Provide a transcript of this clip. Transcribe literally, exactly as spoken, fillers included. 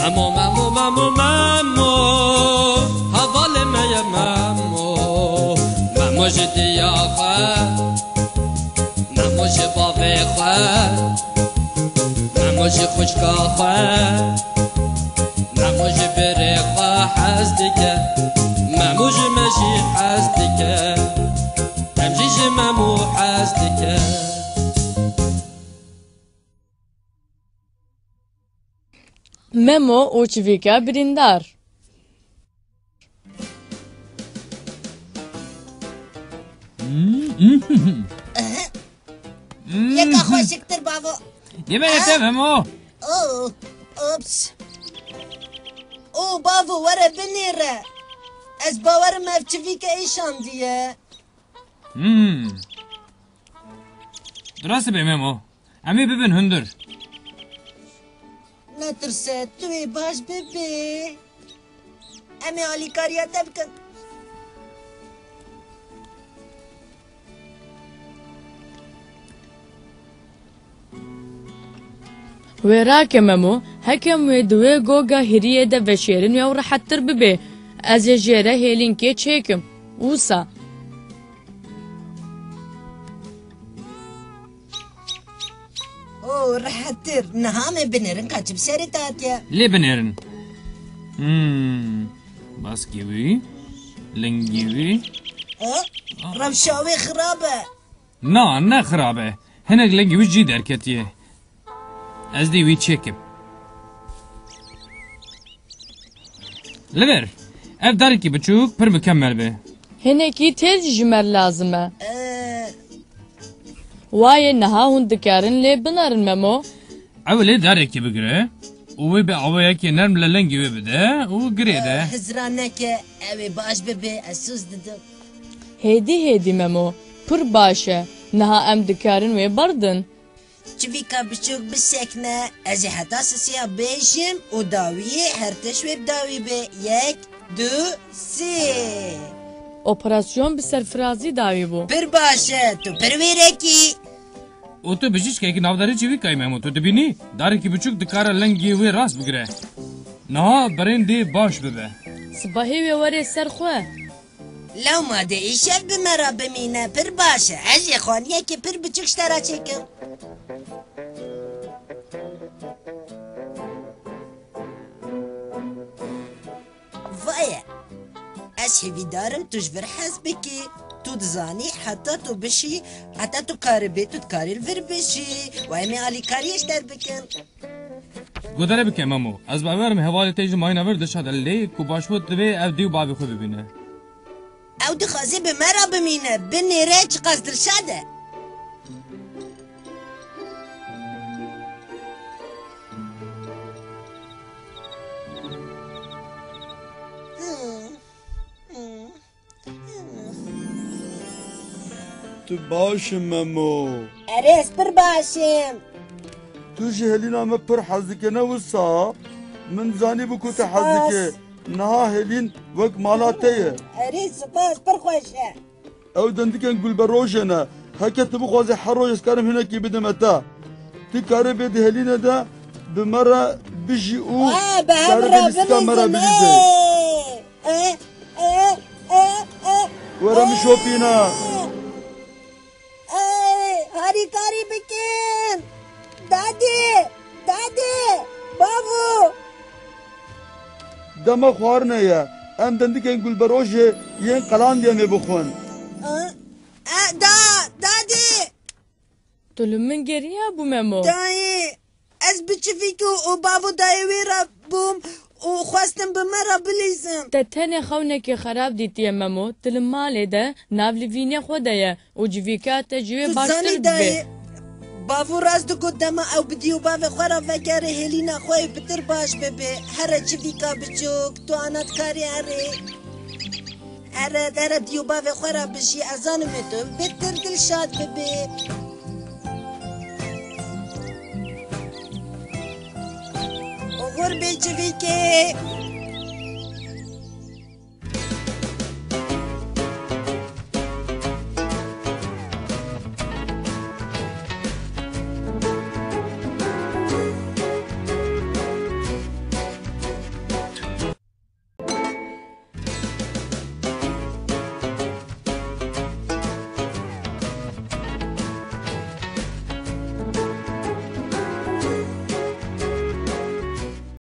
Memo, Memo, Memo, Memo, hevalê me ye Memo. Memo ji diya xwe, Memo ji bavê xwe, Memo ji xwişka xwe, Memo ji birê xwe hez dike, Memo ji me jî hez dike, em jî ji Memo hez dike. Memo û çivîka birîndar. Yeka xweşiktir bavo. Dê me Ha? te Memo. Oh, ups. Oh, bavo, were binêre. Ez bawerim ev çivîke êşandiye. Hmm. Dirase be Memo. Em ê bibin hundir. Netirse, tu ê baş bibî. Em ê alîkariya te bikin. Wê rake Memo, hekem wê di wê goga hiriyê de veşêrin wê ew rehettir bibe. Ez ê jê re hêlînkê çêkim. Wisa. O, rehettir. Niha me binêrin ka çi bi serê te hatiye. Lê binêrin. Hmm. Baskî wî, lingî wî. O, rewşa wê xirab e. Na, ne xirab e. Hinek lingî wî cî derketiye. Ez dê wî çêkim. Li vir, ev darekî biçûk pir mukemmel be. Hinekî têl jî ji me re lazim e. Ee. Wayê niha hûn dikarin lê binerin Memo. Ewilê darekî bigire û wê bi awayekî nerm li lingî wê bide û girê de. Hizra neke, ew ê baş bibe, ez soz didim. Hêdî hêdî Memo, pir baş e. Niha em dikarin wê berdin. Çivîka biçûk bisekne, ez ê heta sisiya bêjim û dawiyê her tişt wê bi dawî be. Yek, du, sê. Operasyon bi serfirazî dawî bû. Pir baş e, tu pir wêrekî. Û tu bijîşkekî navdarî çivîkayî Memo, tu dibînî? Darekî biçûk dikare lingî wê rast bigire. Niha birên dê baş bibe. Sibahê wê were ser xwe. Lewma dê îşev bi me re bimîne, pir baş e. Ez ê xaniyekê pir biçûk ji te re çêkim. Vaye, ez hêvîdar im tu ji vir hez bikî. Tu dizanî, heta tu bişî, heta tu karibê, tu dikarî li vir bijî. Û em ê alîkariyê ji te re bikin. Godare bike Memo. Ez bawer im hevalê te jî mayîna vir dilşad e, lê ku baş bû divê ev dî û bavê xwe bibîne. Ew dixwaze bi me re bimîne, binêre çiqas dilşad e. Tu baş î Memo? Erê, ez pir baş im. Tu ji Helîna me pir hez dike, ne wisa? Min zanîbû ku tu hez dike. Spas. Niha Helîn wek mala te ye. Erê, spas, pir xweş e. Ew dendikên gulberojê ne. Heke tu bixwazî her roj ez karim hinekî bidime te. Tu karê bê di Helînê de bi me re bijî û karê bê lîstika me re bilîzê. Were min şopîne. Ey, harîkarî bikin. Dadê, dadê, bavo. Dema xwarine ye. Em dendikên gulberojê yên qelandî em ê bixwin. E, e, da, dadê. Tu li min geriya bû Memo? Dayê, ez bi çivîk û, û bavo dayê wê re bûm û xwestin bi me re bilîzin. Te tenê xewnekê xerab dîtiye Memo, tu li malê de nav li vînê xwe de ye û civîka te ji wê baştir dibe. Tu zanî dayê, bavo rast digot, dema ew bi dî û bavê xwe re vegere hêlîna xwe yê pitir baş bibe. Here çivîka biçûk, tu ana dikarî erê. Here, here dî û bavê xwe re bijî, ez zanim ê tu pitir dilşad bibî. Oxir bê çivîkê.